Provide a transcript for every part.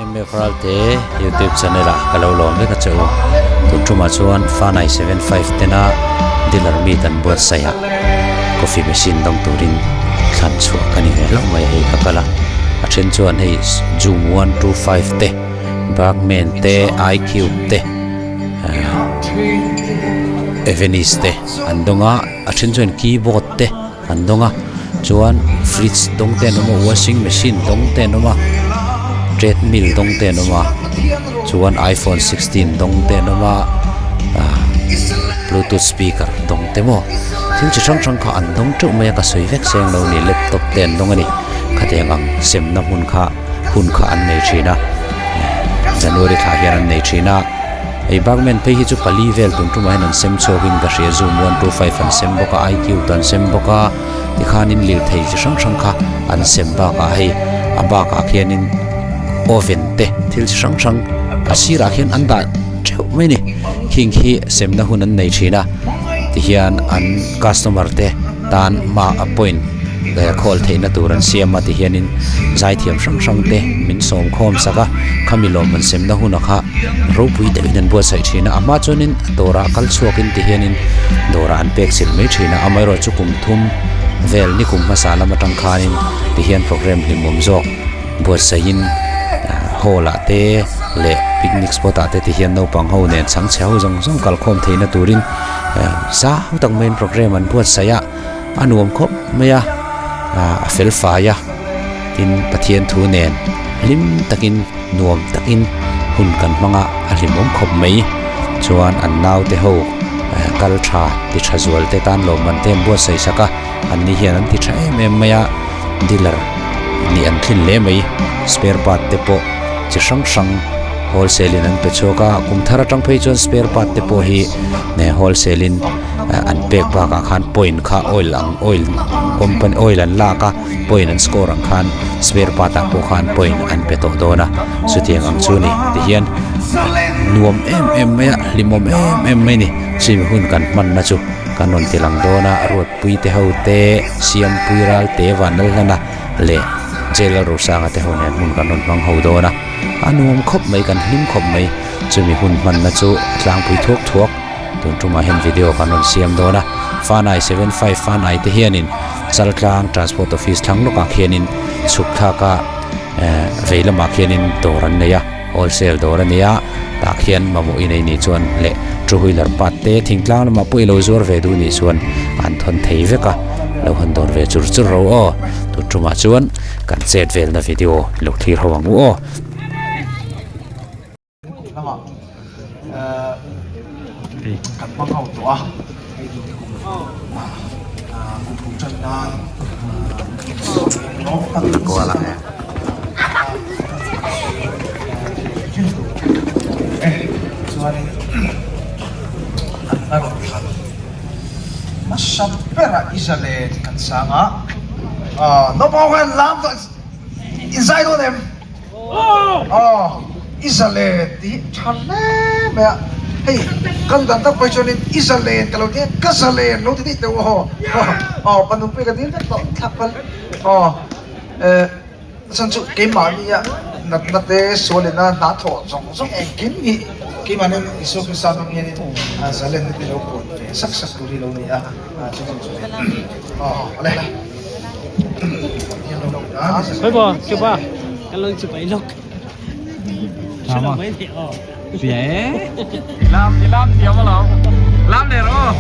MF Ralte YouTube channel ah ka lo lawm vek a che u. Tun tumah chuan Fanai 75 tena dealer meet an buatsaih a coffee machine dawng turin thlan chhuah ka ni ve hlauh mai a hei ka kal a. A then chuan hei Zoom 125 te Bergman te iCube te Avenis te an dawng a a then chuan keyboard te an dawng a chuan fridge dawng te an awm a washing machine dawng te an awm a treadmill dawng te an awm a chuan iphone 16 dawng te an awm a ah bluetooth speaker dawng te maw thil chi hrang hrang kha an dawng teuh mai a ka sawi vek seng lo a ni laptop te an dawng a ni khatiang ang semna hmun kha hun kha an nei thin a January thla hian an nei thin a hei Burgman phei hi chu pali vel tun tumah hian an sem chhuak in ka hria zoom 125 an sem bawk a iq an sem bawk a tikhanin lirthei chi hrang hrang kha an sem bakah hei a bakah khianin oven te thil chi hrang hrang a sirah khian an dah theuh mai a ni khing khi semna hun an nei thin a tihian an customer te tan ma a point eh khawl theihna tur an siam a tihianin zaithiam hrang hrang te min sawm khawm sak a khami lawm an semna hunah kha ropui deuhin an buatsaih thin a a hma chuanin dawrah kal chhuakin tihianin dawrah an pek chilh mai thin a amaherawhchu kum thum vel ni kum hmasa lam atang khanin tihian program hlimawm zawk buatsaihin hall ah te leh picnic spot ah te tihian naupang ho nen chhangchhe ho zawng zawng kalkhawm theihna turin zau tak maiin program an buatsaih a a nuam khawp mai a ah a fel fai a tin Pathian thu nen hlim takin nuam takin hun kan hmang a a hlimawm khawp mai chuan an naute ho kal tha ti tha zual te tan lawmman te an buatsaih sak a an ni hian an ti tha em em mai a dealer nih an thlin hle mai spare part te pawh chi hrang hrang wholesale in an pe chhuak a kum thar atang phei chuan spare part te pawh hi wholesale in an pek bakah khan point kha oil ang oil company oil an lak a point an score ang khan spare part ah pawh khan point an pe tawh dawn a chutiang ang chu ni tihian nuam em em mai a hlimawm em em mai a ni chumi hun kan hmanna chu kan rawn ti lang dawn a ruatpui te ho te siampui ral te vanlalhlana leh jail rosanga te ho nen hmun kan rawn hmang ho dawn a a nuam khawp mai kan hlim khawp mai chumi hun hmanna chu a tlangpui thuak thuak tun tumah hian video kan rawn siam dawn a fanai 75 fanai te hianin chaltlang transport office thlang lawkah khianin chhuk thlak a eh vei lamah khianin dawr an nei a wholesale dawr a ni a tah khian mamawh i nei nih chuan leh two wheeler part te thingtlang lamah pawh i lo zuar ve duh nih chuan an thawn thei vek a lo han dawr ve chur chur ro aw tun tumah chuan kan chet velna video lo thlir ho ang u aw. Kan hmang ho tawh a kum tan nan chuanin an la rawn thlan hmasa berah i zalen kan sang a naupang ho hian lam in zai dawn em? Aw, i zalen tih hi tha hle mai a, hei kal dan tak pawh hi chuanin i zalen ka lo ti a, ka zalen lo ti daih teuh aw, aw pa nupui ka dil vek tawh thlak pal aw eh chuan chu keimahni a natna te sualina hna thawh zawng zawng engkim hi keimahni Isua Krista hmang hianin zalenna te lo puan ve sak sak tur hi lo ni a, chu chu chu aw awle. Thôi bò, chụp à? Cái lưng chụp ấy lúc. Chama. Bé. Làm thì làm thiếu mà lòng. Làm để rồi.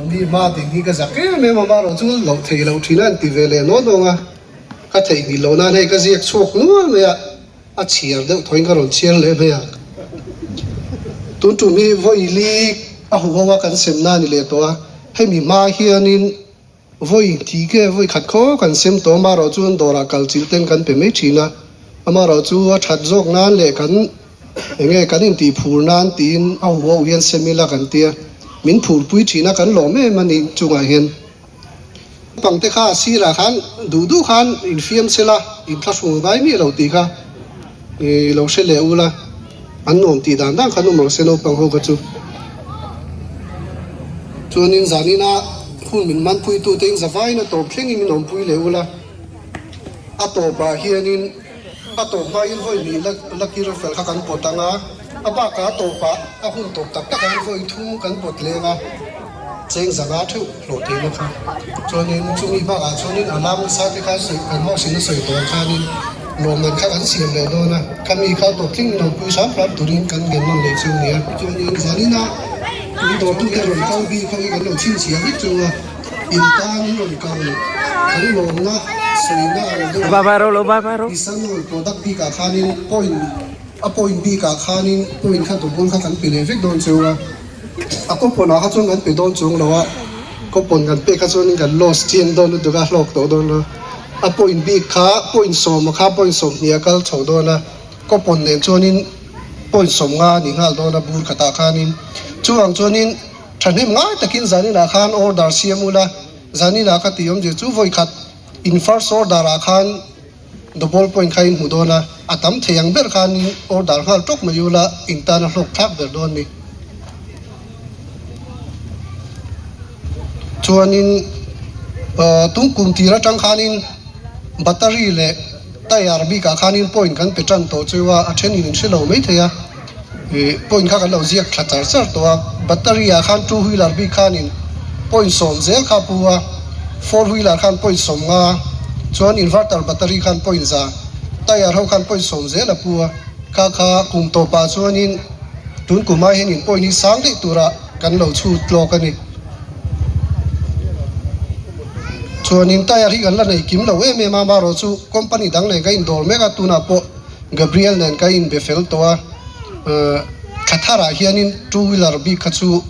Mi hma ding hi ka zak em em a, amaherawh chu loh theih loh thin a an ti ve leh nawn nawng a, ka theihnghilh loh nan hei ka ziak chhuak nual mai a, a chhiar deuh thawiin ka rawn chhiar leh mai a. Tun tum hi vawi li a huho a kan sem na a ni leh tawh a, hemi hma hianin Vawi thi ke vawi khat khaw kan sem tawh amaherawh chuan dawrah kal chilh ten kan pe mai thin a, amaherawh chu a that zawk nan leh kan enge kan intih phur nan tiin a huho hian sem ila kan tia, min phur pui thin a kan lawm em a ni chungah hian. Naupang te kha a sirah khan duh duh khan infiam sela inthlahrung ngai miah lo tih kha i lo hre leh ula, an nuam tih dan dan kha an awm ang se naupang ho kha chu. Chuanin zanina hun min manpuitute in zavain a tawp thlengin min awmpui leh ula, a tawpah hianin a tawp hmain vawi hnih lucky raffle kha kan pawt ang a, a bakah a tawpah a hun tawp tak takah hian vawi thum kan pawt leng a, cheng zanga theuh hlawh theihna kha. Chuanin chumi bakah chuanin alarm nasa te kha sawi kan house in a sawi tawh ang khanin lawmman kha kan siam leh dawn a, khami kha tawp thleng min awmpui hram hram turin kan ngen nawn leh chu nia. Chuanin zanina tui dawrtute rawn kal bik ho hi kan lo chhinchhiah vek chu a, in tan in rawn kal kan lawmna sawina ang deuh a, Isanol product bikah khanin point a point bikah khanin point kha double kha kan pe leh vek dawn chu a. A coupon ah kha chuan kan pe dawn chuang lo a, coupon kan pek kha chuanin kan loss chiang dawn lutuk a, hlawk tawh dawn lo. A point bik kha point sawma kha point 20 a kal chho dawn a, coupon nen chuanin point 50 a ni nghal dawn a bur khatah khanin. Chuvang chuanin thahnem ngai takin zaninah khan order siam ula, zaninah ka tih awmzia chu vawi khat in first order ah khan, Double point kha in hmu dawn a, a tam thei ang ber khan in order nghal tawk mai ula in tan a hlawk thlak ber dawn ni. Chuanin tum kum tir atang khanin battery leh tyre bikah khanin point kan pe tan tawh chu a, a then in in hre lo mai thei a, point kha kan lo ziak thla char char tawh a, battery ah khan two wheeler bik khanin point 10 zel kha a pu a, four wheeler khan point 50, chuan inverter battery khan point 100, tyre ho khan point 10 zel a pu a, kha kha kum tawpah chuanin tun kumah hian in point hi sang daih turah kan lo chhut tlawk a ni. Chuanin tyre hi kan la nei kim lo em em a, amaherawh chu company dang nen ka indawr mek a, tunah pawh Gabriel nen ka inbe fel tawh a, thla tharah hianin two wheeler bik kha chu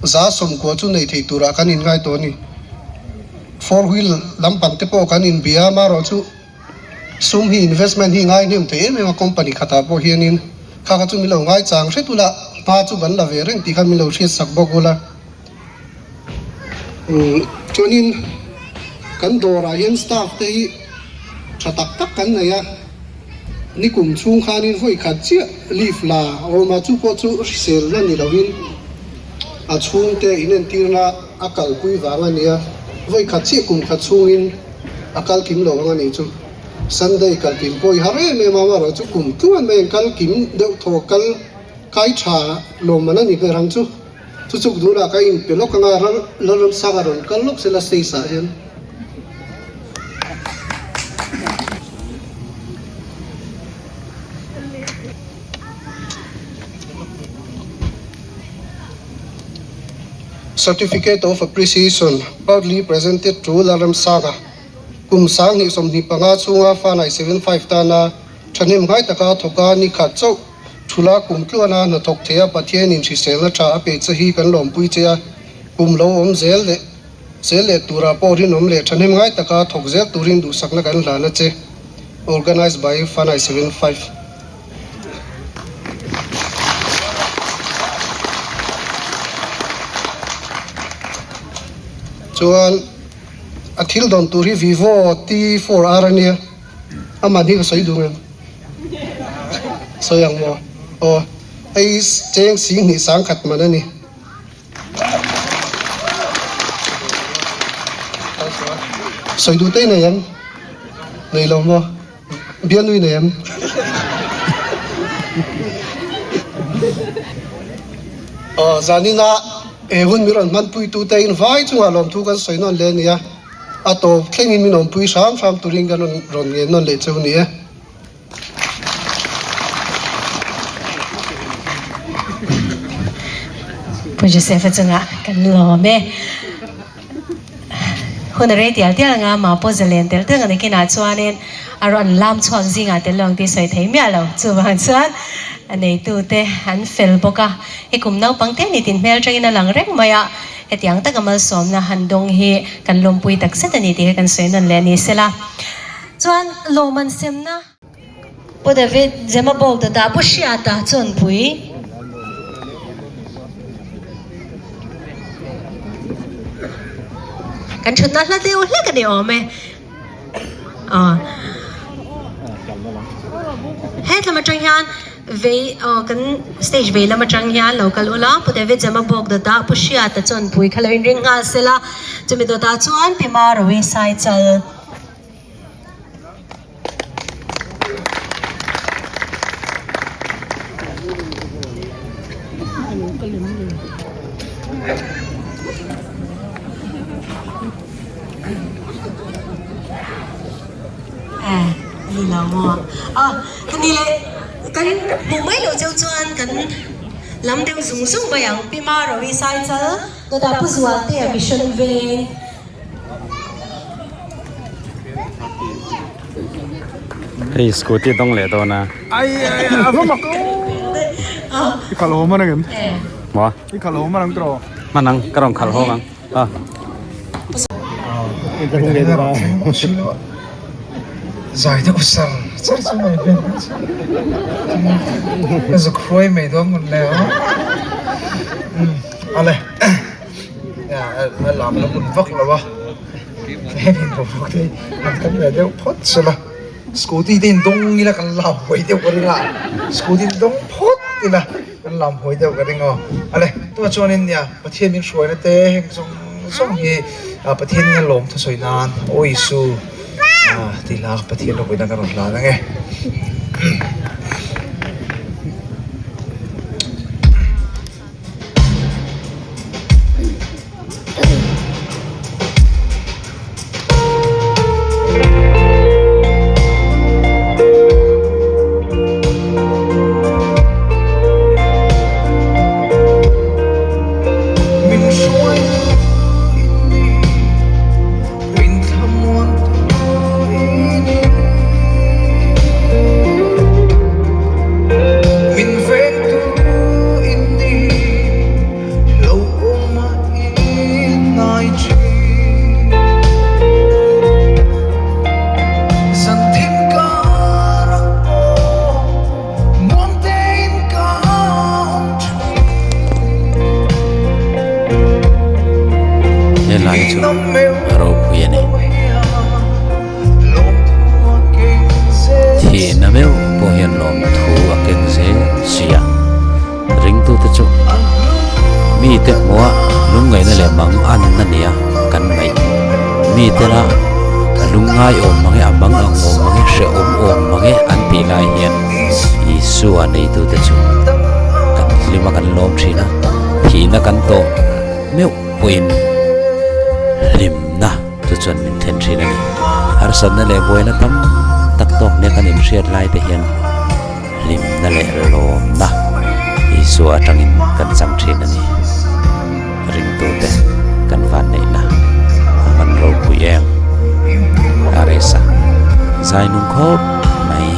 190 chu nei thei turah kan inngai tawh a ni. Four wheel lampang te pawh kan inbia a, amaherawh chu sum hi investment hi ngai hnem thei em em a company khatah pawh hianin kha kha chu min lo ngaichang hret ula, hma chu kan la ve reng tih kha min lo hriatsak bawk ula. Chuanin kan dawrah hian staff te hi tha tak tak kan nei a, nikum chhung khanin vawi khat chiah leave la a awm a, chu pawh chu hriselna ni lovin a chhungte inentirna a kalpui vang a nia, vawi khat chiah kum khat chhungin a kal kim lo ang a nih chu. Sunday kal kim pawh i har em em a, amaherawhchu chu kum tluan mai an kal kim deuh thaw kal kai tha lawmman a ni ber ang chu. Chu chuk dunah ka inpe lawk anga Lalramsanga rawn kal lawk sela stage ah hian. Certificate of Appreciation proudly presented to Lalramsanga. Kum 2025 chhunga Fanai 75 tana thahnem ngai taka thawka ni khat chauh Thula kum tluana hnathawk theia Pathianin hriselna tha a pe che hi kan lawmpui che a, kum lo awm zel leh zel leh turah pawh rinawm leh thahnem ngai taka thawk zel turin duhsakna kan hlan a che. Organized by Fanai 75. Chuan a thil dawn tur hi Vivo T4R a nia, amah hi ka sawi duh ngem? Sawi ang maw? Aw, hei cheng sing hnih sang khat man a ni. Sawi duh te i nei em? Nei lo maw? Bialnu i nei em? Aw, zanina he hun min rawn hmanpuitu te in vai chungah lawmthu kan sawi nawn leh a nia. A tawp thlengin min awmpui hram hram turin kan rawn rawn ngen nawn leh cheu ni e. Pu Joseph-a chungah kan lawm e. Hun a rei tial tial anga mah pawh zalen tel tel ang nakinah chuanin a rawn lam chhuak zingah tel lo ang tih sawi thei miah lo. Chuvang chuan a neitute an fel bawk a, he kum naupang te nitin hmel atangin a lang reng mai a. Hetiang taka malsawmna han dawng hi kan lawmpui tak zet a ni tih kha kan sawi nawn leh a ni sela. Chuan lawm an semna. Pu David Zemabawk dawtah Pu Hriata Chawnpui. Kan thutna hla deuh hlek a ni awm e. Aw. Hetlam atang hian vei aw kan stage vei lam atang hian lo kal ula Pu David Zemabawk dawtah Pu Hriata Chawnpui kha lo inring nghal sela. Chumi dawtah chuan Pi Marawi Saichal. Ni lo maw? A, ka ni leh kan hmuh mai loh cheu chuan kan lam deuh zung zung mai ang. Pi Marawi Saichal, Dawtah Pu Zualtea Mission Veng. Hei scooty dawng leh dawn a. Ai ai a va mak i khalh haw hman angem? Maw? I khalh haw hman ang tiraw? Hman ang, ka rawn khalh haw ang. A. Zai deuh sar sar chu mai hmel ka zuk hruai mai dawn mun le aw. Ale. A lam la hun vak lo a hemi boruak te hi han kan ve deuh phawt sela scooty te in dawng ila kan lam hawi deuh ka ring a scooty te dawng phawt ila kan lam hawi deuh ka ring aw ale tunah chuanin nia Pathian min hruaina te heng zawng zawng hi Pathian in a lawm thusawi nan Aw Isu tih hla Pathian ropui nan ka rawn hlan ang e. He lai chu a ropui a ni. Thihna meuh pawh hian lawmthu a keng zel si a, ringtute chu mite hmuha lungngaihna leh mang anna nia kan ngaih. Mite la a lungngai awm mang e, a mang ang awm mang e, hrehawm awm mang e an tih lai hian Isua neitute chu kan hlim a, kan lawm thin a, thihna kan tawh meuh pawhin hlimna chu chuan min then thin a ni. Harsatna leh buaina tam tak tawk nia kan inhriat lai te hian hlimna leh lawmna Isua atangin kan chang thin a ni. Ringtute kan vanneihna a van ropui em? Aresa zai nung khawp mai.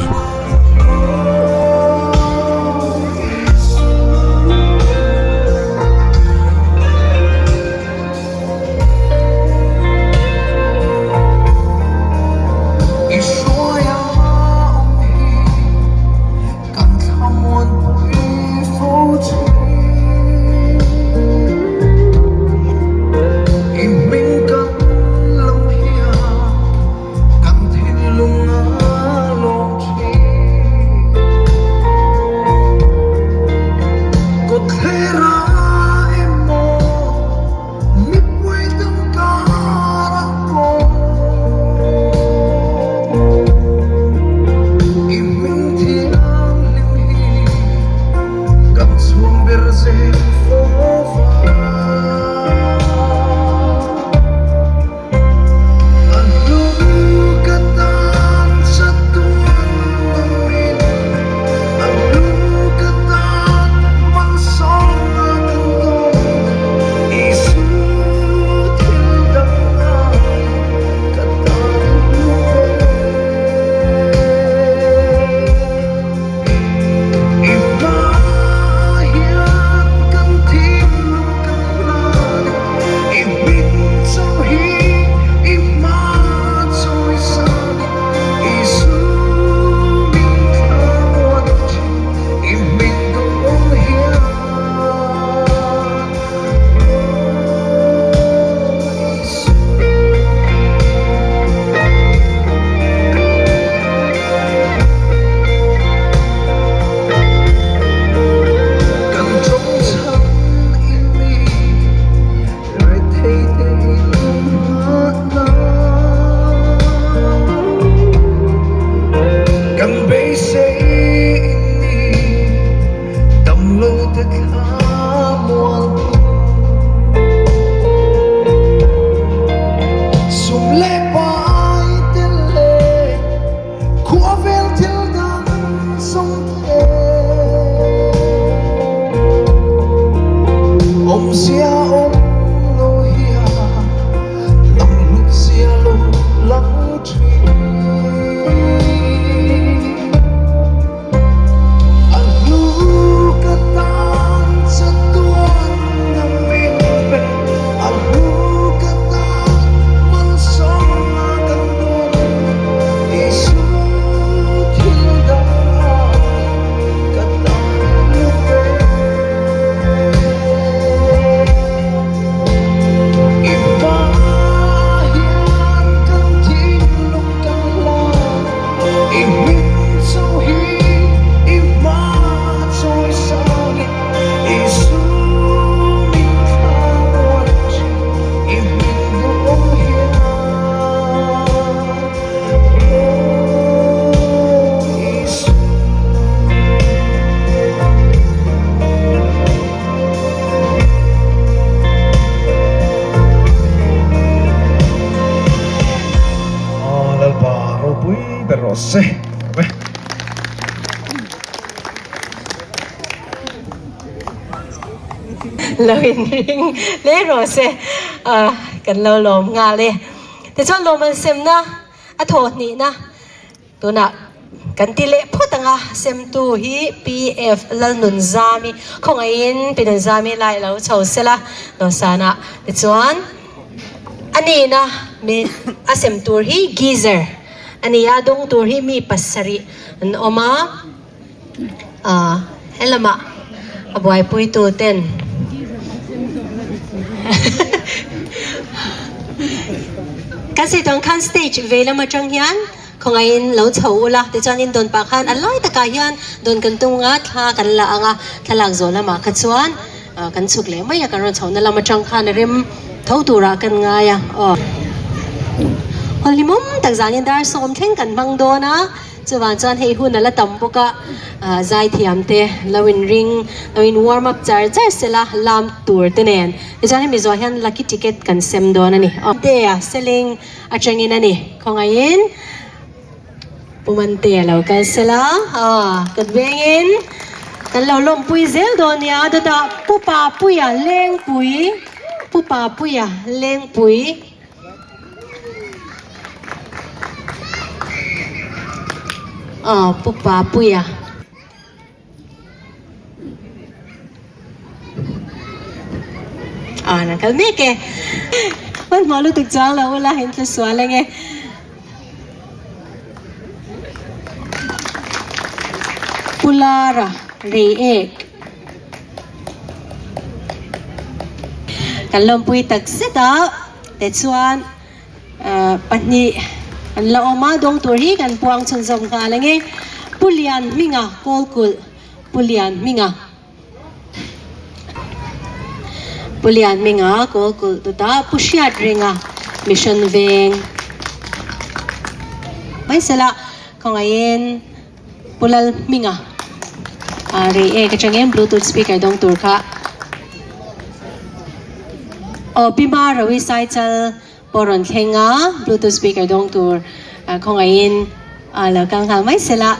Lo inring hle rawh se, kan lo lawm nghal e. Tichuan lawm an semna a thawh hnihna tunah kan ti leh phawt ang a, semtu hi PF Lalnunzami khawngaihin Pi Nunzami lai lo chho sela dawhsanah. Tichuan a nihna mi a sem tur hi geyser a ni a, dawng tur hi mi pasarih an awm a. Ahh helamah a buaipui tu ten. Tikhan sei tuang khan stage vei lam atang hian khawngaihin lo chho ula tichuanin dawn pah khan a lai takah hian dawn kan tum anga thla kan la ang a, thlalak zawh lamah kha chuan kan chhuk leh mai a kan rawn chhohna lam atang khan a rem tho turah kan ngai a aw. Hawlhlimawm tak zanin dar sawm thleng kan hmang dawn a. Chuvang chuan hei hun a la tam bawk a, zaithiam te lo in ring, lo in warm up char char sela lam tur te nen. Tichuan hemi zawh hian lucky ticket kan sem dawn a ni. Day a selling atangin a ni. Khawngaihin Pu Mantea lo kal sela, kan vengin kan lo lawmpui zel dawn nia. Dawtah Pu Papuia Lengpui, Pu Papuia Lengpui. Aw Pu Papuia. Aw an kal mek e. Hmanhmawh lutuk chuang lo ula in tlu sual ange. Pu Lara Reiek. Kan lawmpui tak zet a. Tichuan pahnih an la awm a, dawng tur hi kan puang chhunzawm nghal ang e. Pu Lian Hminga Kawlkulh, Pu Lian Hminga. Pu Lian Hminga Kawlkulh tawtah Pu Hriat Ringa Mission Veng. Mai sela khawngaihin Pu Lal Hminga rei ek atangin bluetooth speaker dawng tur kha aw Pi Ma Rawi Saichal pawh rawn thleng a, bluetooth speaker dawng tur khawngaihin lo kal nghal mai sela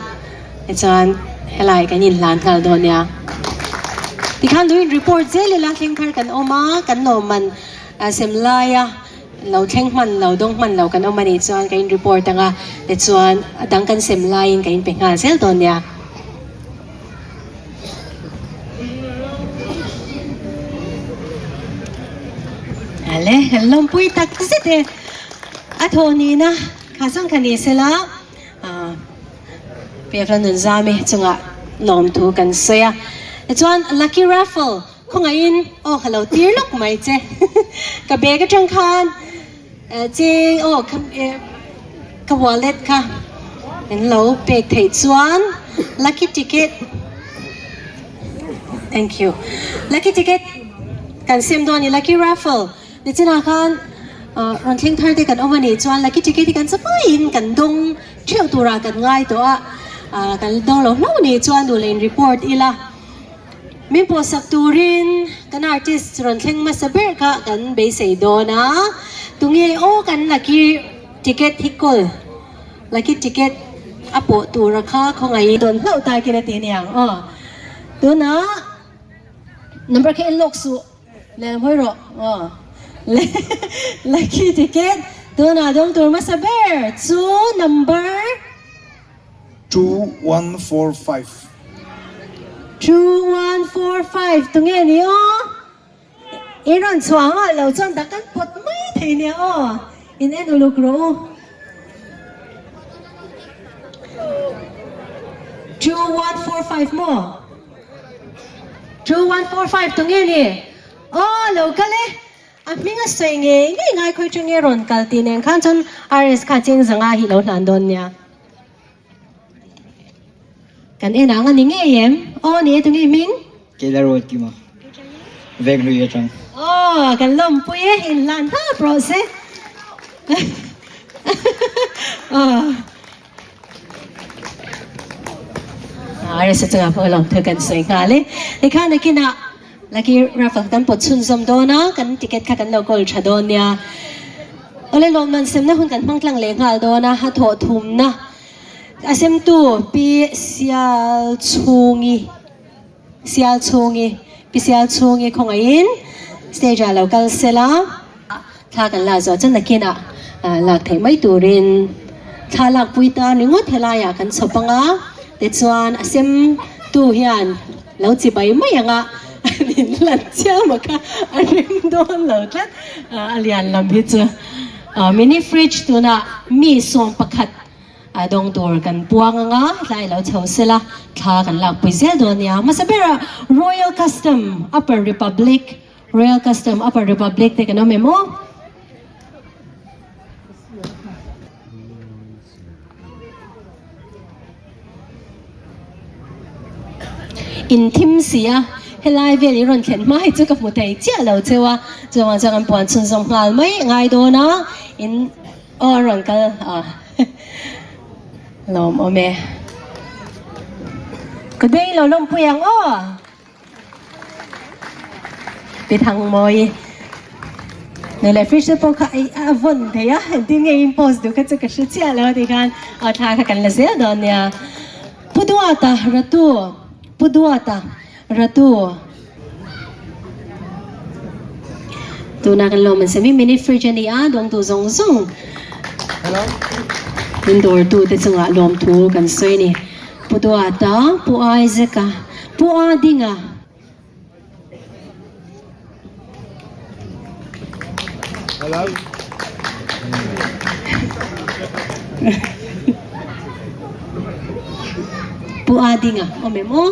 tichuan helai kan inhlan nghal dawn nia. Tikhan lo in report zel ila thleng thar kan awm a, kan lawmman sem laia. Lo thleng hman lo, dawng hman lo kan awm a nih chuan ka in report ang a, tichuan a dang kan sem laiin ka in pe nghal zel dawn nia. Ale, kan lawmpui tak zet e. A thawh nihna kha zawng kha ni sela, Pevla Nunzami chungah lawmthu kan sawi a. Tichuan Lucky Raffle Khawngaihin aw ka lo tir lawk mai che. Ka bag atang khan cheng aw ka wallet kha min lo pek theih chuan lucky ticket thank you lucky ticket kan sem dawn a ni lucky raffle nichinah khan rawn thleng thar te kan awm a nih chuan lucky ticket hi kan chawhmaiin kan dawng theuh turah kan ngai tawh a kan dawng lo hlauh a nih chuan duh leh in report ila. Min pawhsak turin kan artist rawn thleng hmasa ber kha kan beisei dawn a, tunge aw kan lucky ticket hi kawl, lucky ticket a pawh tura kha khawngaih dawn hlauh takin a ti aniang aw. Tunah number kha en lawk suh, lehlam hawi rawh aw. Lucky ticket tunah dawng tur hmasa ber chu number. 2145. 2145 tunge ni aw? In rawn chhuah nghal lo chuan dak kan pawt mai thei nia aw. In en uluk rawh u. 2145 maw? 2145 tunge ni? Aw lo kal e. A hming a sawi ngei ngei ngai khawi tang nge rawn kal tih nen khan chuan RS kha cheng zanga hi lo hlan dawn nia. Kan en ang a ni ngei em? Aw ni e tunge hming? Keila Road kima veng hlui atang. Aw kan lawmpui e in hlan hlap rawh se. Aw. RS chungah pawh lawmthu kan sawi nghal e. Tikhan nakinah Lucky raffle kan pawt chhunzawm dawn a, kan ticket kha kan lo kawl tha dawn nia. Awle lawmman semna hun kan hmang tlang leh nghal dawn a, a thawh thumna a semtu Pi Sialchhungi Sialchhungi Pi Sialchhungi khawngaihin stage ah lo kal sela, thla kan lak zawh chuan nakinah lak theih mai turin thla lakpui ta ringawt helaiah kan chhawp ang a, tichuan a semtu hian Lo chi bai mai ang a, an in lan chiang mak a, a rem dawn lo tlat a lian lam hi chu. Mini fridge tunah mi 11 dawng tur kan puang ang a, tlai lo chho sela thla kan lakpui zel dawn nia. Hmasa berah Royal Custom Upper Republic, Royal Custom Upper Republic te kan awm em aw? In thim si a, helai vel i rawn thlen hma hi chu ka hmu thei chiah lo cheu a, chuvang chuan kan puan chhunzawm nghal mai ngai dawn a, in aw a rawn kal a lawm awm e. Ka bei lo lawmpui ang aw. Pi Thangmawi nei leh fridge te pawh kha ei a vawn thei a, engtin nge in post duh kha chu ka hre chiah lo a tih khan aw thla kha kan la zel dawn nia. Pu Duata Ratu Pu Duata Ratu Tuna kan lawm an semi mini fridge a ni a, dawngtu zawng zawng min dawrtu te chungah lawmthu kan sawi a ni. Pu Duata, Pu Isaac-a, Pu Adinga. Pu Adinga awm em aw?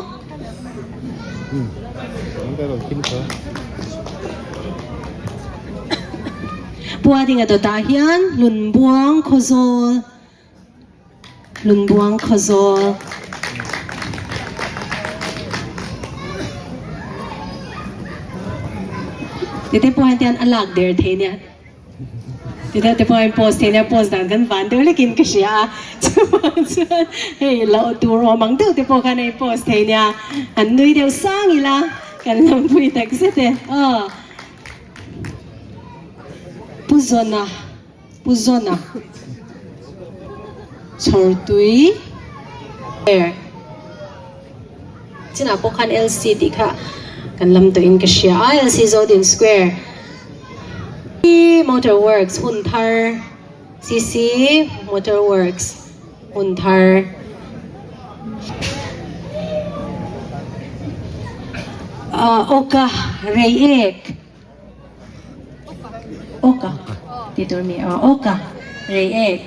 Pu Adinga dawtah hian Hlunbuang Khawzawl. Lungbuang Khawzawl. Tite pawh hian tian a lak der thei nia. Tite te pawh hian post thei nia, post dan kan van deuh lekin ka hria a. Chuvang chuan hei loh tur awm ang deuh te pawh khan hei post thei nia. An nui deuh sang ila kan lampui tak zet e. Aw. Pu Zawna. Pu Zawna chhawrtui ber chinah pawh khan LC tih kha kan lam tawhin ka hria a, LC Zodin Square Motor Works hun thar CC Motor Works hun thar Awka Reiek. Awka tih tur mi aw awka rei ek.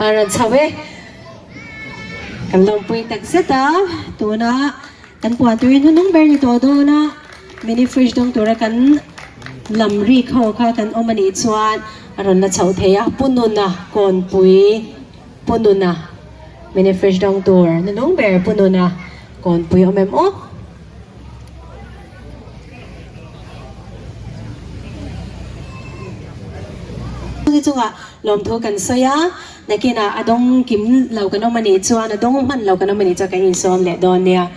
A rawn chho e. Kan lawmpui tak zet a, tuna kan puan turin hnunung ber ni tawh dawn a, mini fridge dawng tura kan lam rik ho kha kan awm a nih chuan A rawn la chhoh thei a, Pu Nuna Kawnpui, Pu Nuna mini fridge dawng tur nunung ber Pu Nuna Kawnpui awm em aw? Ni chungah lawmthu kan sawi a, nakinah a dawng kim lo kan awm a nih chuan a dawng hman lo kan awm a nih chuan kan insawm leh dawn nia.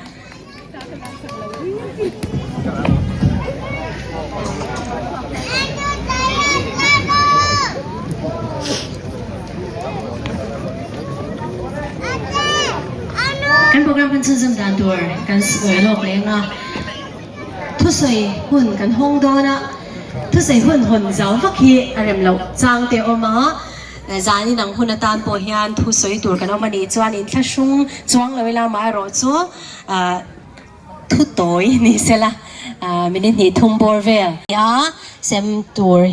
Kan program kan chhunzawm dan tur kan sawi lawk leng a, thusawi hun kan hawng dawn a, thusawi hun hawn zau vak hi a rem loh chang te a awm a. Zan inang hun atan pawh hian thu sawi tur kan awm a nih chuan inthlahrung chuang lo ila amaherawh chu thu tawi ni sela minute hnih thum bawr vel a sem tur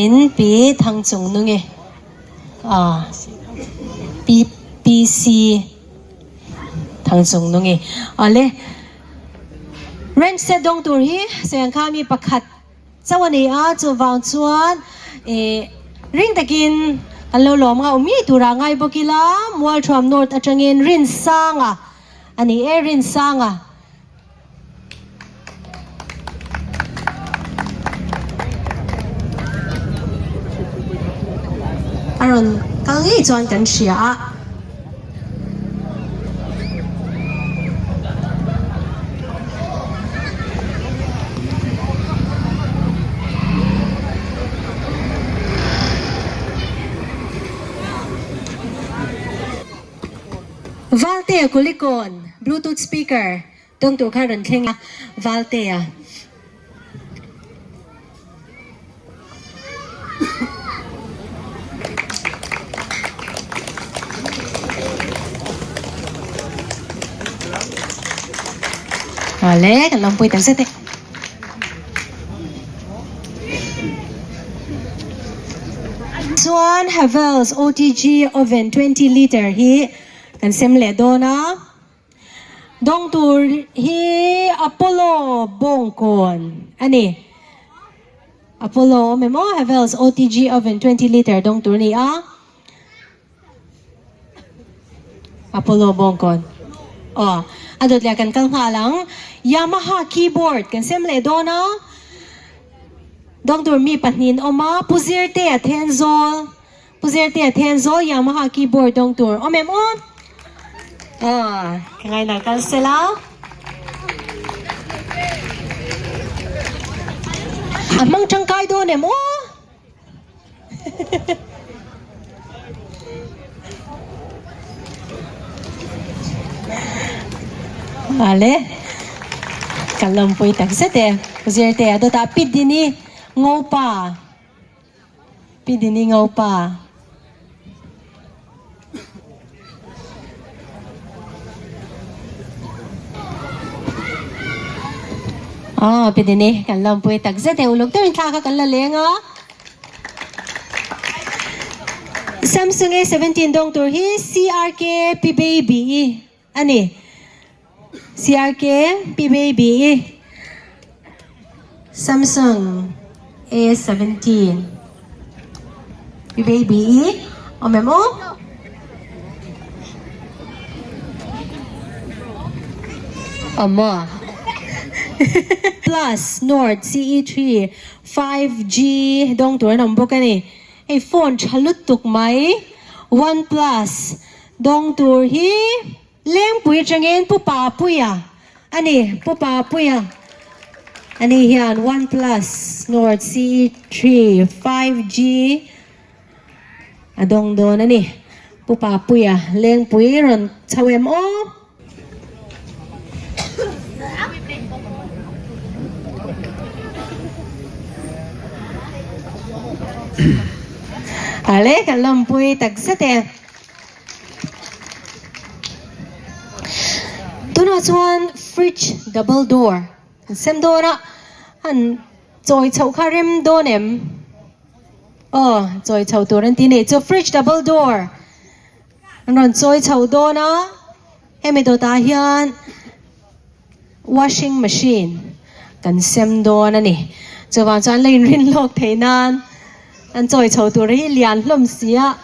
in pi thang chung nunge pi PC thang chung nunge awle ranch set dawng tur hi Sengkha mi pakhat Chauh a ni a, chuvang chuan ih ring takin kan lo lawm ngauh mi turah ngai bawk ila, Mualthuam North atangin Rinsanga a ni e, Rinsanga. A rawn kal ngei chuan kan hria a. Valtea Kulikawn Bluetooth speaker tawng tur kha rawn thleng a, Valtea. Awle, kan lawmpui tak zet e. Chuan Havells OTG oven 20 litre hi kan sem leh dawn a. Dawng tur hi Apollo bawngkawn a ni. Apollo awm em aw Havells OTG oven 20 litre dawng tur a ni a. Apollo bawngkawn aw a dawt leh kan kal nghal ang. Yamaha keyboard kan sem leh dawn a. Dawng tur mi pahnihin awm a, Pu Zirtea Thenzawl, Pu Zirtea Thenzawl Yamaha keyboard dawng tur awm em aw? Aw, ka ngaina kal sela. A hmang tangkai dawn em aw? Ale ka lawmpui tak zet e zirte a dawtah Pi Dini Ngopa Pi Dini Ngopa. Aw Pi Dini kan lawmpui tak zet e uluk deuhin thla kha kan la leng a. Samsung A17 dawng tur hi CRK Pi Baby i a ni. CRK Pi Baby i Samsung A17 Pi Baby i awm em aw? Awm aw? Plus Nord CE3 5G dawng tur an awm bawk a ni. Hei phone tha lutuk mai One Plus dawng tur hi Lengpui atangin Pu Papuia a ni. Pu Papuia a ni hian One Plus Nord CE3 5G a dawng dawn a ni. Pu Papuia Lengpui rawn chho em aw. Ale kan lawmpui tak zet e. Tunah chuan fridge double door kan sem dawn a, han chawi chhoh kha rem dawn em? Aw chawi chho tur an ti a ni chu fridge double door. An rawn chawi chhoh dawn a, hemi dawtah hian washing machine kan sem dawn a ni. Chuvang chuan la inrin lawk theih nan an chawi chho tur hi lian hlawm si a,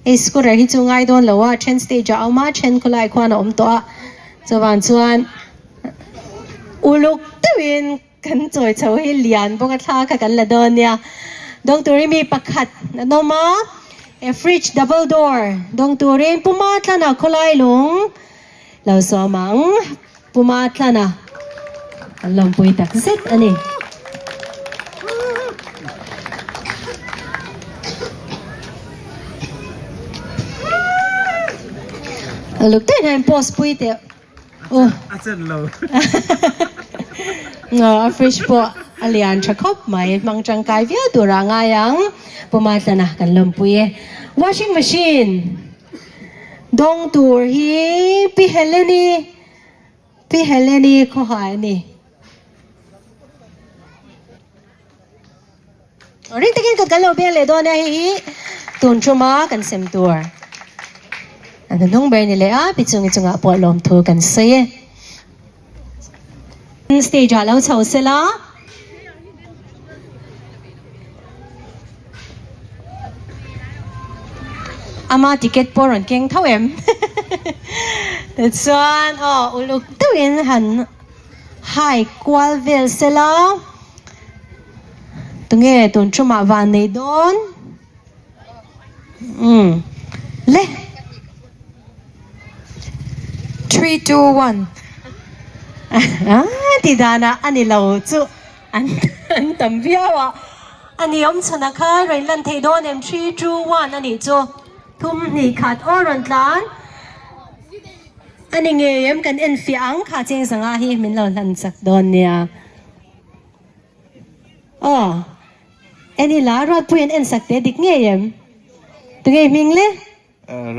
hei scooter hi chu ngai dawn lo a, then stage ah a awm a, then khawlai khuan a awm tawh a, chuvang chuan uluk deuhin Kan chawi chho hi lian bawk a thla kha kan la dawn nia. Dawng turin mi pakhat an awm a, e fridge double door dawng turin Pu Matlana khawlai lung lo sawm ang. Pu Matlana an lawmpui tak zet a ni. Luk deuh hian post pui teh. A chen lo. A fridge pawh a lian tha khawp mai. Hmang tangkai viau turah a ngai ang. Pu Matlana kan lawmpui e. Washing machine dawng tur hi Pi Heleni, Pi Heleni khawhai a ni. Ring takin kut kan lo beng leh dawn a, hei hi tun thuma kan sem tur a hnuhnung ber ni leh a, pi chungi chungah pawh lawmthu kan sawi e. Stage ah lo chho sela. Ama ticket pawh rawn keng tho em? Tichuan aw uluk deuhin han hai kual vel sela. Tunge tun thumah van nei dawn? Umm le. Three two one. Ah ti danah a ni lo chu an an tam viau a. A ni awm chhunah khan rawn lan theih dawn em three two one a nih chu. Thum hnih khat aw rawn tlan. A ni ngei em kan en fiah ang kha cheng zanga hi min lo hlan chak dawn nia. Aw, en ila Ruatpui an en sak teh dik ngei em? Tunge hming le?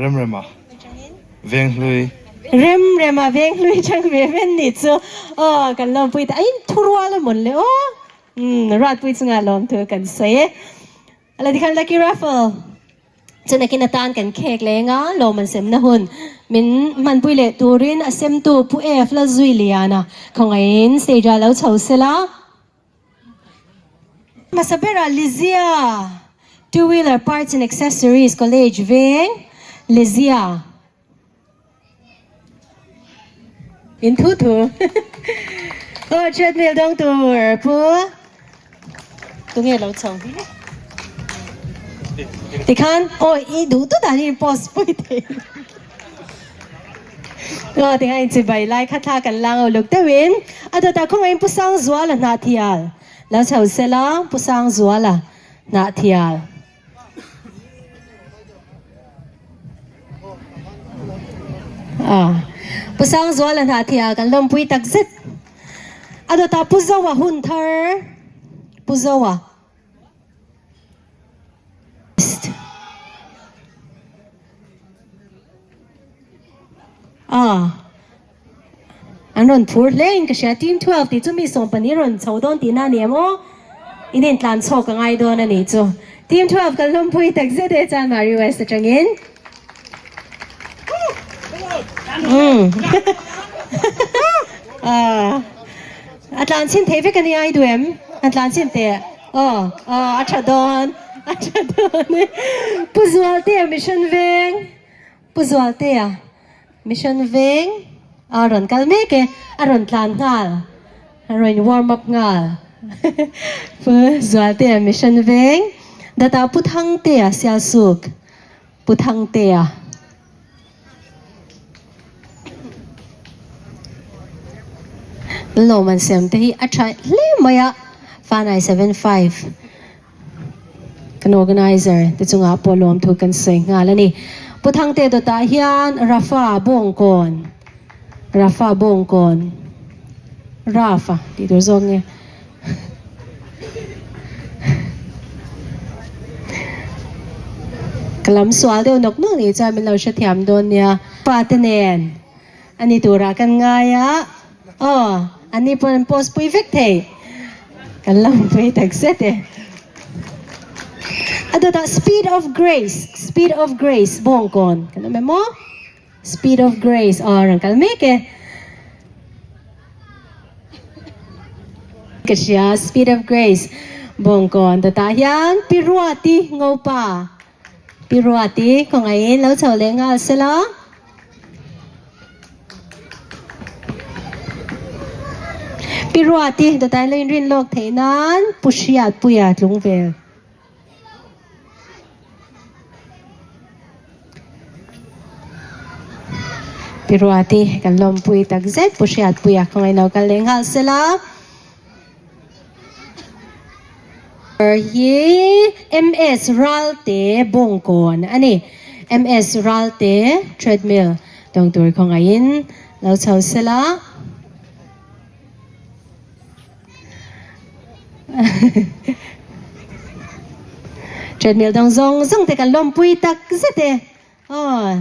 Remrema Venghlui. Remrema Venghlui chang ve ven nih chu. Aw, kan lawmpui ta. Ain thurual a mawn le aw. Umm, Ruatpui chungah lawmthu kan sawi e. Ala tikhan Lucky Raffle chu nakin atan kan khek leng a, lawm an semna hun min hmanpui leh turin a semtu Pu F Lalzuiliana khawngaihin stage ah lo chho sela. Hmasa berah Lizia, Two Wheeler Parts and Accessories College veng, Lizia. In thu thu. Aw treadmill dawng tur pu tunge lo chho hi. Tikhan aw i duh tut ah hian post pui thei. Aw tikhan inchibai lai kha thla kan lang uluk deuhin a dawtah khawngaihin Pu Sangzuala Hnahthial lo chho sela Pu Sangzuala Hnahthial. Pu Sangzuala Hnahthial kan lawmpui tak zet. A dawtah Pu Zoa hun thar Pu Zoa. An rawn phur hle in ka hria team 12 tih chu mi 12 rawn chho dawn tihna a ni em aw? In in tlan chhawk a ngai dawn a nih chu. Team 12 kan hlawmpui tak zet e chuan Mari West atangin. Umm a tlan chhin thei vek a nia i duh em? A tlan chhin teh aw aw a tha dawn a tha dawn e. Pu Zualtea Mission Veng Pu Zualtea Mission Veng a rawn kal mek e, a rawn tlan nghal, a rawn warm up nghal. Pu Zualtea Mission Veng, Data Pu Thangtea Sialsuk, Pu Thangtea. Lawm an sem te hi a tha hle mai a, Fanai 75. Kan organiser te chungah pawh lawmthu kan sawi nghal a ni. Pu Thangte dawtah hian Rafa Bawngkawn, Rafa Bawngkawn, Rafa tih tur zawk nge? Ka lam sual deuh nawk nawk nih chuan min lo hrethiam dawn nia. Fate nen a ni turah kan ngai a, aw an ni pawh an post pui vek thei, kan lawmpui tak zet e. A dawtah Speed of Grace, Speed of Grace Bawngkawn kan awm em aw? Speed of Grace aw rawn kal mek e. Ka hria Speed of Grace Bawngkawn dawtah hian Pi Ruati Ngopa Pi Ruati khawngaihin lo chho leh nghal sela. Pi Ruati dawtai lo inrin lawk theih nan Pu Hriatpuia tlung vel. Pi Ruati kan lawmpui takzet Pu Hriatpuia khawngaihin lo kal leh nghal sela. Hi MS Ralte Bawngkawn a ni. MS Ralte treadmill tawng tur khawngaihin lo chho sela. Treadmill dang zawng zawng te kan lawmpui tak zet e. Aw.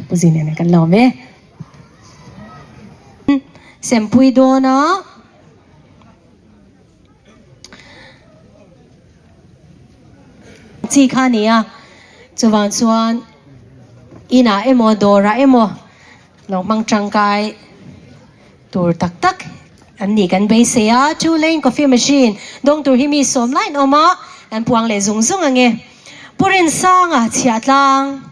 Pu Zinian kan lawm e. Sempui dawn a. Chi kha ni a. Chuvang chuan inah emaw dawrah emaw lo hmang tangkai tur tak tak an nih kan beisei a. Two lane coffee machine dawng tur hi mi sawm lain awm a, kan puang leh zung zung ange. Pu Rinsanga chhiah tlang.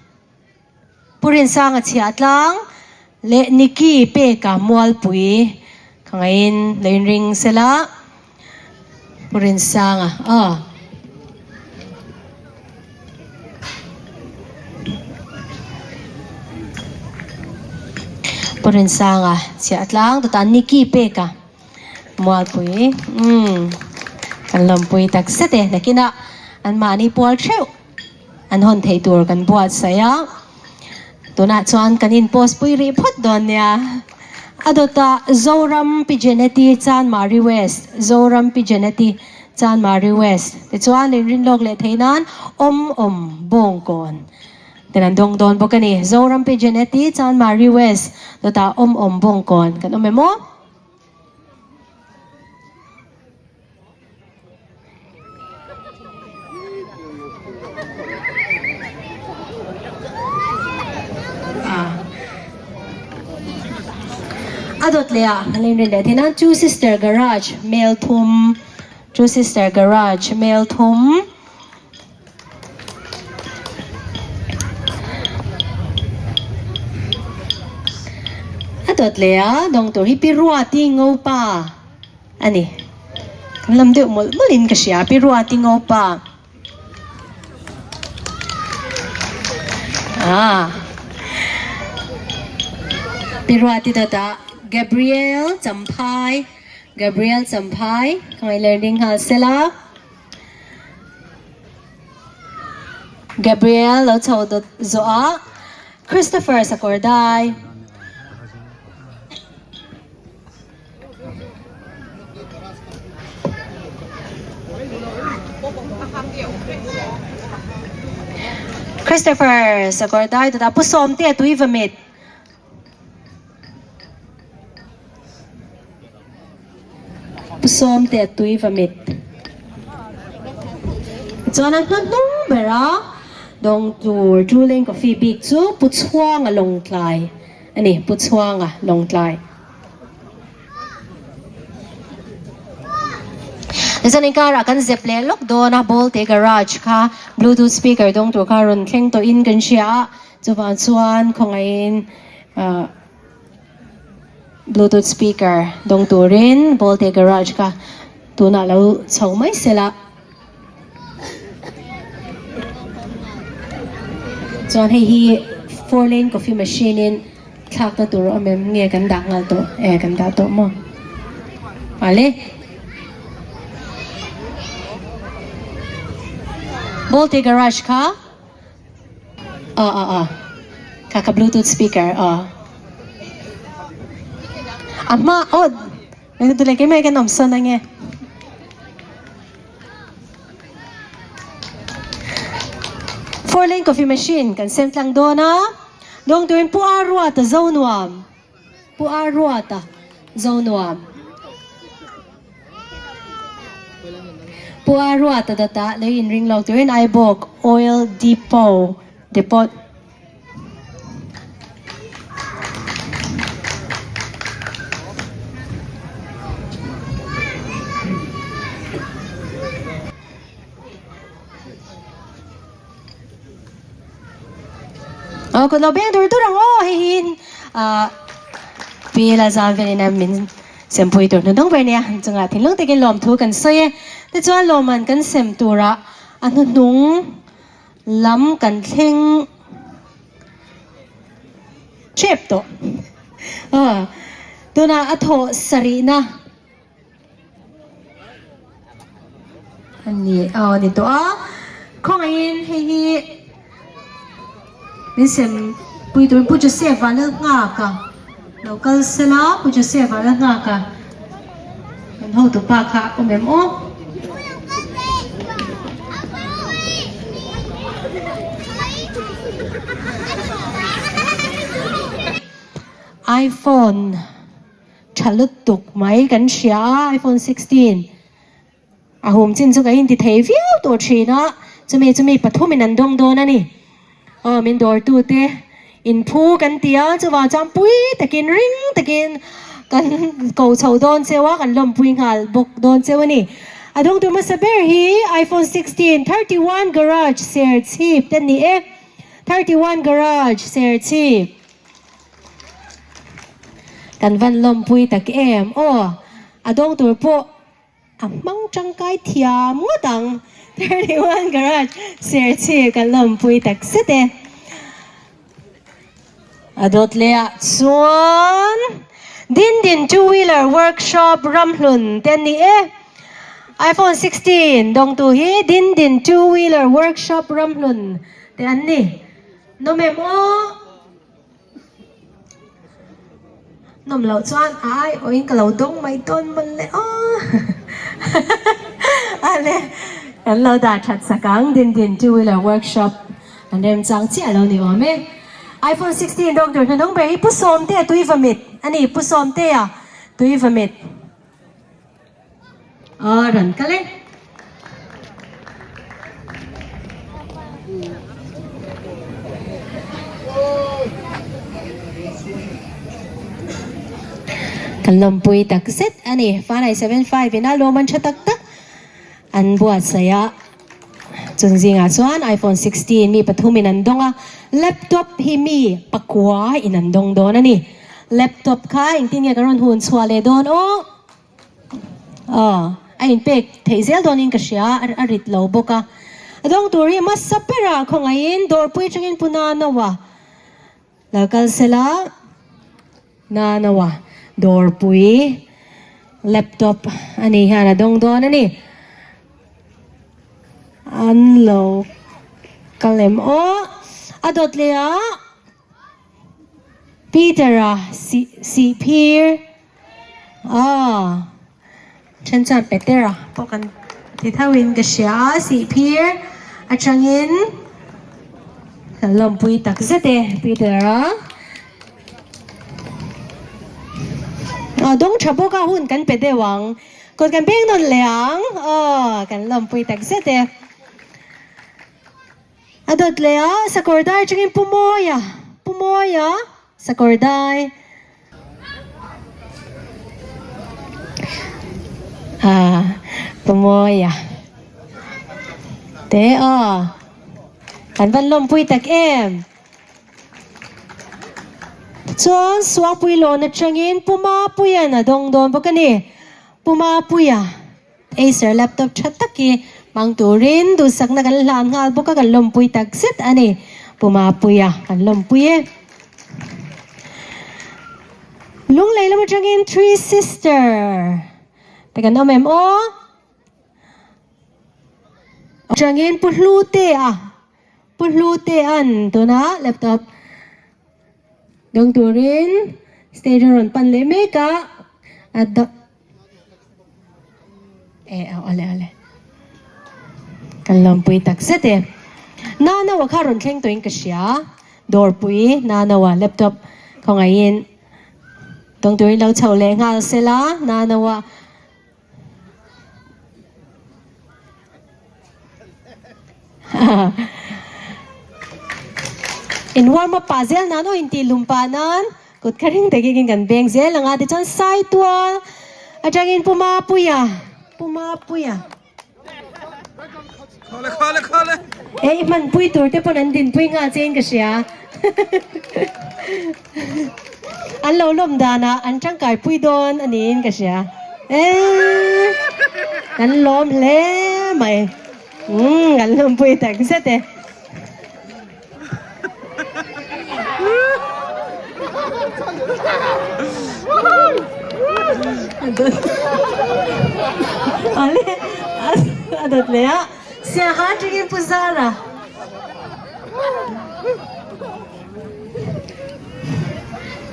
Pu Rinsanga chhiah tlang leh Nicky peka mualpui ka ngaiin lo inring sela. Pu Rinsanga aw. Pu Rinsanga chhiah tlang dawtah Nicky peka mualpui umm kan lawmpui tak zet e nakinah anmahni pual theuh. An hawn theih tur kan buatsaih a, tunah chuan kan in post pui rih phawt dawn nia. A dawtah Zoram Pi Jeneti Chanmari West, Zoram Pi Jeneti Chanmari West tichuan inrin lawk leh theih nan Awm Awm Bawngkawn ten an dawng dawn bawk a ni. Zoram Pi Jeneti Chanmari West dawtah Awm Awm Bawngkawn kan awm em aw? A dawt leh ah kan inrin leh thin a, Two Sister Garage Melthum, Two Sister Garage Melthum. A dawt leh a dawng tur hi Pi Ruati Ngopa a ni. Kan lam deuh mawlh mawlh in ka hria Pi Ruati Ngopa. Ah. Pi Ruati dawtah Gabriel Champhai, Gabriel Champhai, ka ngaih learning nghal sela. Gabriel lo chho dawt zawh a, Christopher Sakawrdai. Christopher Sakawrdai dawtah Pu Sawmte Tuivamit. Pu Sawmte tui va mit. Chuan a hma hnung bera dawng tur Drooling Coffee bik chu Pu Chhuanga Lawngtlai a ni, Pu Chhuanga Lawngtlai. Tichuan inkarah kan zep leh lawk dawn a, Bolte Garage kha Bluetooth speaker dawng tur kha rawn thleng tawhin kan hria a, chuvang chuan khawngaihin ahh Bluetooth speaker dawng turin Bolte garage kha tunah lo chho mai sela. Chuan hei hi 4 lane coffee machine in thlakna tur a awm em nge kan dah nghal tawh e kan dah tawh maw ale. Bolte garage kha. Aw aw aw kha kha bluetooth speaker aw a hma aw tule keimah hi kan awm sawn ange four lane coffee machine kan sem tlang dawn a dawng turin pu a ruata zo nuam. Pu A Ruata Zonuam. Pu A Ruata dawtah lei inring lo turin Aibawk Oil Depot Depot. Aw ka lo beng dur dur ang aw hei hi ah Pi Laza velin a min sempui tur hnuhnung ber nia chungah thinlung takin lawmthu kan sawi e. Tichuan lawmman kan sem turah a hnuhnung lam kan thleng tep tawh. Aw tunah a thawh sarihna. A ni aw a ni tawh a khawngaihin hei hi min sem pui turin Pu Joseph a la nghak a lo kal sela Pu Joseph a la nghak a kan hotu pa kha a awm em aw. iPhone. Tha lutuk mai kan hria a, iPhone 16 a hum chin chu ka inti thei viau tawh thin a, chumi chumi pathumin an dawng dawn a ni. Aw min dawrtute inphu kan ti a, chuvang chuan pui takin ring takin kan ko chho dawn cheu a, kan lawmpui nghal bawk dawn cheu a ni. A dawngtu hmasa ber hi iPhone 16 31 Garage Serchhip te ni e, 31 Garage Serchhip. Kan van lawmpui tak em aw, a dawng tur pawh a hmang tangkai thiam ngawt ang 31 Garage Serchhip kan lawmpui tak zet e. A dawt leh ah chuan Dindin Two Wheeler Workshop Ramhlun te an ni e. iPhone 16 dawngtu hi Dindin Two Wheeler Workshop Ramhlun te an ni. Nawm em aw? Nawm loh chuan ai awin ka lo dawng mai dawn mawn le aw. Ale kan lo dah that sak ang din din two wheeler workshop an remchang chiah lo ni awm e. iPhone 16 dawng tur hnuhnung ber hi Pu Sawmtea tui va mit a ni Pu Sawmtea tui va mit. Aw rawn kal e. Kan lawmpui tak zet a ni. Fanai 75 in a lawm an tha tak tak an buatsaih a. Chung zingah chuan iPhone 16 mi pathumin an dawng a, laptop hi mi pakua in an dawng dawn a ni. Laptop kha engtin nge kan rawn hun chhuah leh dawn aw? Aw, a inpek theih zel dawnin ka hria, a rit lo bawk a. A dawng tur hi hmasa berah khawngaihin dawrpui atangin Pu Nanawa Lo kal sela Nanawa dawrpui laptop a nih hian a dawng dawn a ni. An lo kal em aw. A dawt leh a Peter-a sihphir aw then chuan Petera pawh kan ti tho in ka hria a sihphir atangin kan lawmpui tak zet e Peter-a aw dawng tha bawk a hun kan pe deuh ang kawt kan peng nawn leh ang aw kan lawmpui tak zet e. A dawt leh a, sakawr dai atangin Pu Mawia, Pu Mawia, sakawr dai. Ah, Pu Mawia. Te aw. Kan van lawmpui tak em. Chuan Suangpui lawn atangin Pu Mapuia'n a dawng dawn bawk a ni. Pu Mapuia. Acer laptop tha taki hmang turin duhsakna kan hlan nghal bawk a, kan lawmpui tak zet a ni. Pu Mapuia kan lawmpui e. Lunglei lam atangin Three Sister te kan awm em aw? Atangin Pu Hlutea, Pu Hlutea'n tuna laptop dawng turin stage a rawn pan leh mek a, a E aw ale ale. Kan lawmpui tak zet e. Nanawa kha rawn thleng tawhin ka hria. Dawrpui Nanawa laptop khawngaihin tawng turin lo chho leh nghal sela Nanawa. In warm up pah zel nan aw intih lum pah nan kut kha ring takin kan beng zel ang a tichuan Saitual atangin Pu Mapuia Pu Mapuia E i hmanpui tur te pawn an dinpui nghal che in ka hria An lo lawm danah an tangkaipui dawn a niin ka hria e kan lawm hle mai. Umm kan lawmpui tak zet e. Ale a dawt leh a Siaha atangin Pu Zara.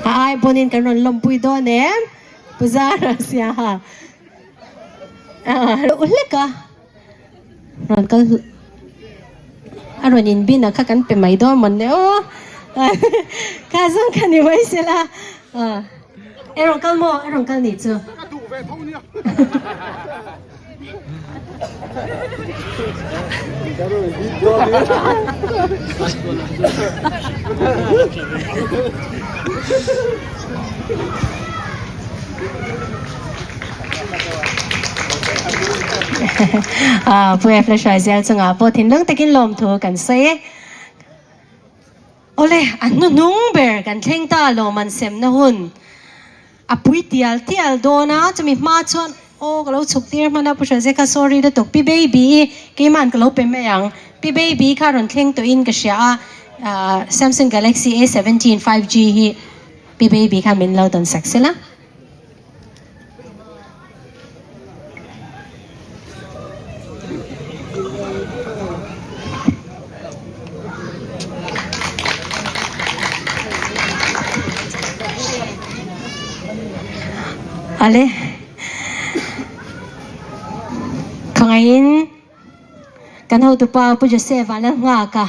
A ai pawnin kan rawn lawmpui dawn em Pu Zara Siaha. A hlek a. Rawn kal a rawn in bin a kha kan pe mai dawn mawn le aw kha zawng kha ni mai se la e rawn kal maw a rawn kal nih chu. Ka duh ve tho nia. Pu Efla Hruaizel chungah pawh thinlung takin lawmthu kan sawi e. Awle, a hnuhnung ber kan thleng ta lawm an semna hun a pui tial tial dawn a, chumi hma chuan aw ka lo chhuk tir hman a Pu Hruaizel kha sorry lutuk Pi Baby i keimahn ka lo pe mai ang, Pi Baby kha rawn thleng tawhin ka hria a, Samsung Galaxy A 17 5G hi Pi Baby kha min lo dawn sak sela. Ale. Khawngaihin kan hotupa Pu Joseph a la nghak a,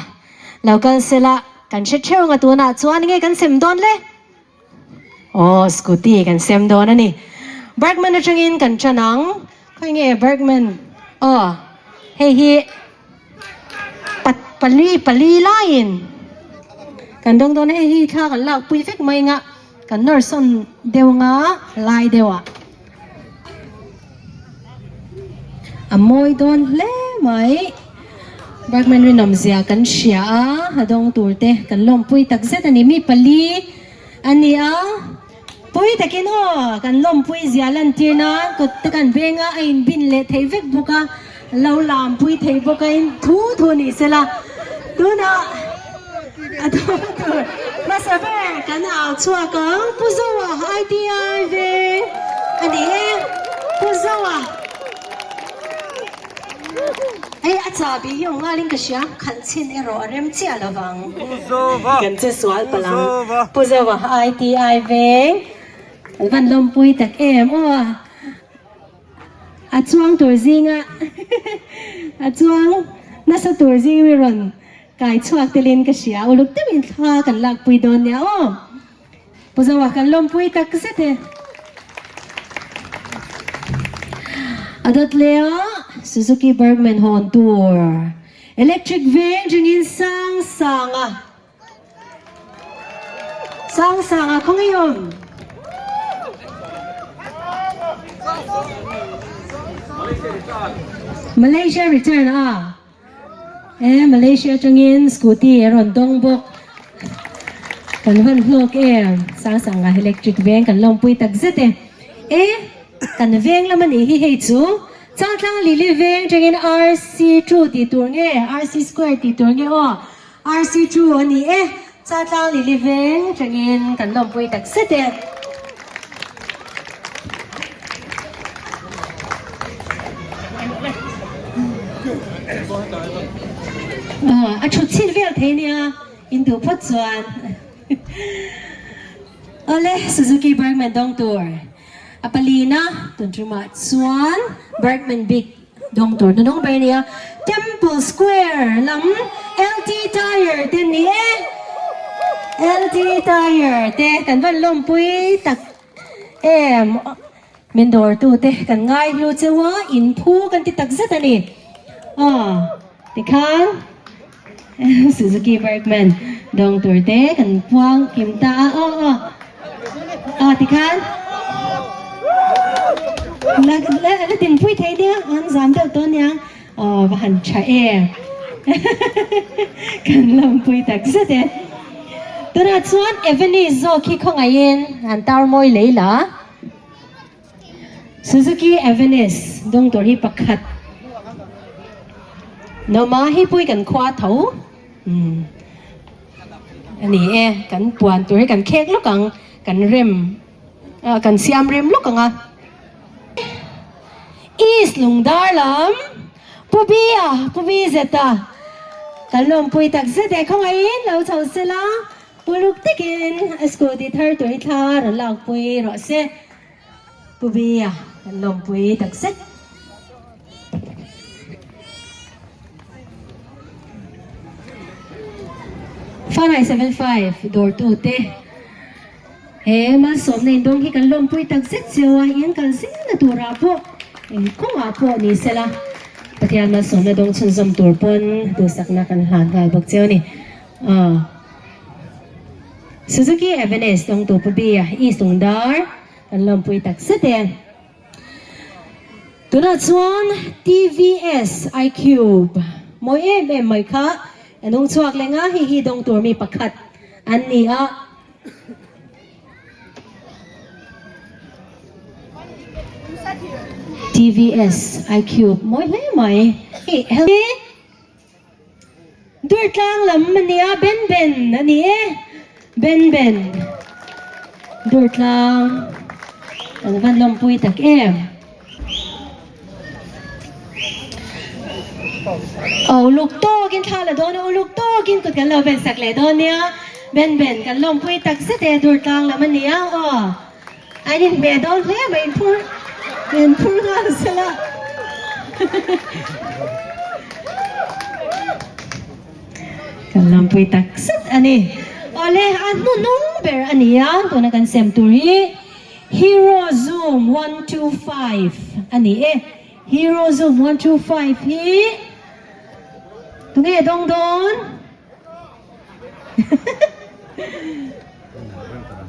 lo kal sela kan hre theuh ang a tunah chuan nge kan sem dawn le? Aw, scooty kan sem dawn a ni. Bergman atangin kan tan ang. Khawi nge Bergman? Aw, hei hi pat pali pali laiin kan dawng dawn a, hei hi thla kan lak pui vek mai anga. Kan nawr sawn deuh anga lai deuh ah. A mawi dawn hle mai. Bergman rinawmzia kan hria a, a dawng tur te kan lawmpui takzet a ni. Mi pali a ni a, pui takin aw kan lawmpui zia lantir nan kut te kan veng a, a inbin leh thei vek bawk a, lo lampui thei bawk a, in thu thu ni sela tunah a dawng tur hmasa ber kan au chhuak ang. Pu Zoa ITI veng a ni e, Pu Zoa. Hei a chahbi hi awm ngalin ka hria, khalh chhin erawh a rem chiah lo vang. Kan che sual palh ang. Pu Zoa ITI veng kan van lawmpui tak em aw a a chuang tur zinga a chuang nasa tur zing mi rawn kai chhuak telin ka hria uluk deuhin thla kan lakpui dawn nia aw. Pu Zoa kan lawmpui tak zet e. A dawt leh a Suzuki Burgman hawn tur electric veng ringin sang sang a sang sang a khaw ngei awm. Malaysia return a. E Malaysia atangin scooty a rawn dawng bawk. Kan van hlawk em Sangsanga electric veng kan lawmpui tak zet e. E kan veng lam a nih hi hei chu Changtlang Lily veng atangin RC two tih tur nge RC square tih tur nge aw RC two a ni e Changtlang Lily veng atangin kan lawmpui tak zet e. A thut chhin vel thei nia in duh phawt chuan Awle Suzuki Burgman dawng tur a palina tun tumah chuan Burgman bik dawng tur hnunung ber nia Temple Square lam LT Tyre te ni e LT Tyre te kan van lawmpui tak em min dawr tu te kan ngai hlu cheu a in phu kan ti tak zet a ni aw tikhan Suzuki Burgman dawng tur te kan puang kim ta a aw aw aw tikhan la la la dinpui thei nia an zam deuh tawh nia aw va han tha em kan lawmpui tak zet e tunah chuan Avenue zawk hi khawngaihin an tar mawi lei la. Suzuki Avenis dawng tur hi pakhat Noma hi pui kan khua tho umm a ni e kan puan tur hi kan khek lawk ang kan rem ah kan siam rem lawk ang a East Lungdar lam Pu Bia Pu Bi Zeta kan lawmpui tak zet e khawngaihin lo chho sela. Uluk takin a scooty thar tur hi thla rawn lakpui rawh se. Pu Bia kan lawmpui tak zet. 4975 dawrtu te he malsawmna indawng hi kan lawmpui tak zet cheu a, in kal zel na turah pawh eng kawngah pawh ni sela Pathian malsawmna dawng chhunzawm tur pawn duhsakna kan hlan nghal bawk cheu a ni. Aw. Suzuki Avenis dawngtu Pu Bia i Sungdar kan lawmpui tak zet e. Tunah chuan TVS iCube mawi em em mai kha a nung chhuak leh nga hei hi dawng tur mi pakhat an ni a. TVS iCube mawi hle mai. Durtlang lam a nia Ben Ben a ni e Ben Ben Durtlang kan van lawmpui tak em. Aw uluk tawkin thla la dawn a uluk tawkin kut kan lo ven sak leh dawn nia Ben Ben kan lawmpui tak zet e Durtlang lam a nia aw. An inhmeh dawn hle mai inphur inphur nghal sela. Kan lampui tak zet a ni. Awle a hnuhnung ber a ni a, tuna kan sem tur hi Hero Zoom 125 a ni e. Hero Zoom 125 hi tunge dawng dawn?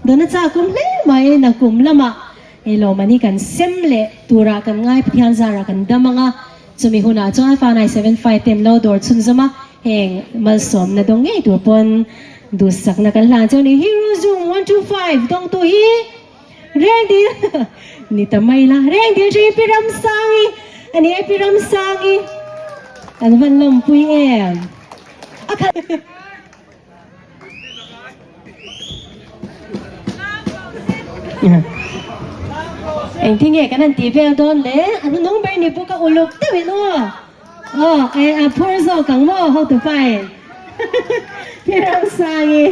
Dawn a chak awm hle mai nakum lamah hei lawmman hi kan sem leh turah kan ngai Pathian zarah kan dam ang a, chumi hunah chuan Fa 975 te an lo dawr chhunzawm a, heng malsawmna dawng ngei tur pawn duhsakna kan hlan chu a ni. Hero Zoom 125 dawngtu hi Rengdil ni ta mai la, Rengdil chu hi Pi Ramsangi a ni e, Pi Ramsangi kan van lawmpui em. A khat. Engtin nge kan han tih vel dawn le? A hnunung ber ni bawk a uluk deuhin aw. Aw eh a phur zawk ang maw hotupain Pi Ramsangi.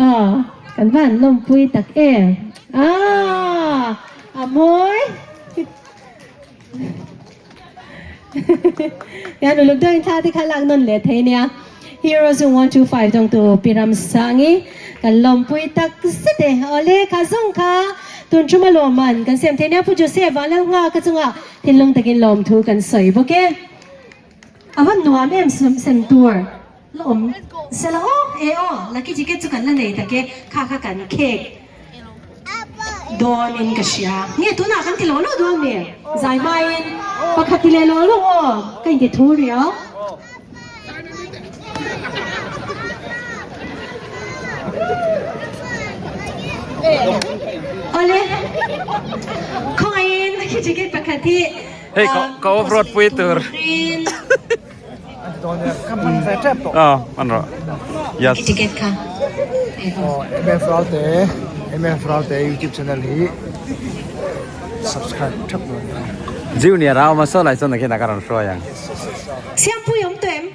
Aw kan va han lawmpui tak em. Aw a mawi. Yan uluk deuh in thla te kha lak nawn leh thei nia. Hero Zoom 125 dawng tu Pi Ramsangi kan lawmpui tak zet e. Awle kha zawng kha tun thuma lawmman kan siam thei nia Pu Joseph Vanlal Ngha ka chunga thinlung takin lawmthu kan sawi bawk e. A va nuam em sem tur la awm sela aw e aw lucky ticket chu kan la nei tak e kha kha kan khek dawn in ka hria nge tunah kan ti lo lo dawn mi zai hmain pakhat ti leh lo lo aw ka inti thu riau. Awle khawngaihin lucky ticket pakhat hi Hei ka ka off road pui tur. Aw man rawh. Yes. Ticket kha. Aw MF Ralte MF Ralte YouTube channel hi subscribe thap dawn nia. Junior a awm a saw lai chuan nakhin a ka rawn hruai ang. Siampui awm tawh em?